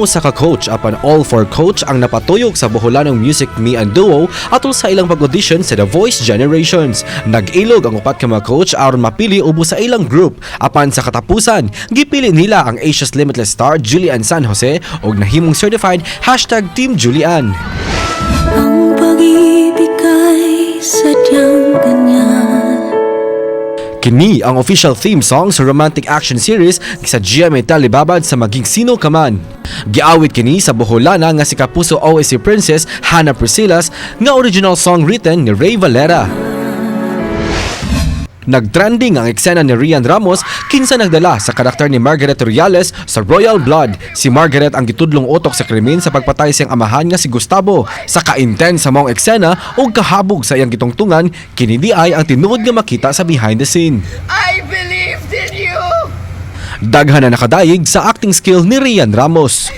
Usa ka coach, apan all four coach ang napatuyok sa Boholanong Music Me and Duo atol sa ilang pag-audition sa The Voice Generations. Nag-ilog ang upat ka mga coach aron mapili ubos sa ilang group, apan sa katapusan gipili nila ang Asia's Limitless star Julian San Jose ug nahimong certified #TeamJulian. Ang pag-ibig ay sadyang ganyan. Kini ang official theme song sa romantic action series sa GMA Telebabad sa Maging Sino Ka Man. Giawit kini sa Boholana nga si Kapuso OSC Princess Hannah Priscillas nga original song written ni Ray Valera. Nagtrending ang eksena ni Rhian Ramos kinsa nagdala sa karakter ni Margaret Riales sa Royal Blood. Si Margaret ang gitudlong utok sa krimen sa pagpatay siyang amahan nga si Gustavo. Sa ka-intense sa maong eksena ug kahabog sa iyang gitungtungan, kini di ay ang tinuod nga makita sa behind the scene. I believed in you! Daghan na nakadayeg sa acting skill ni Rhian Ramos.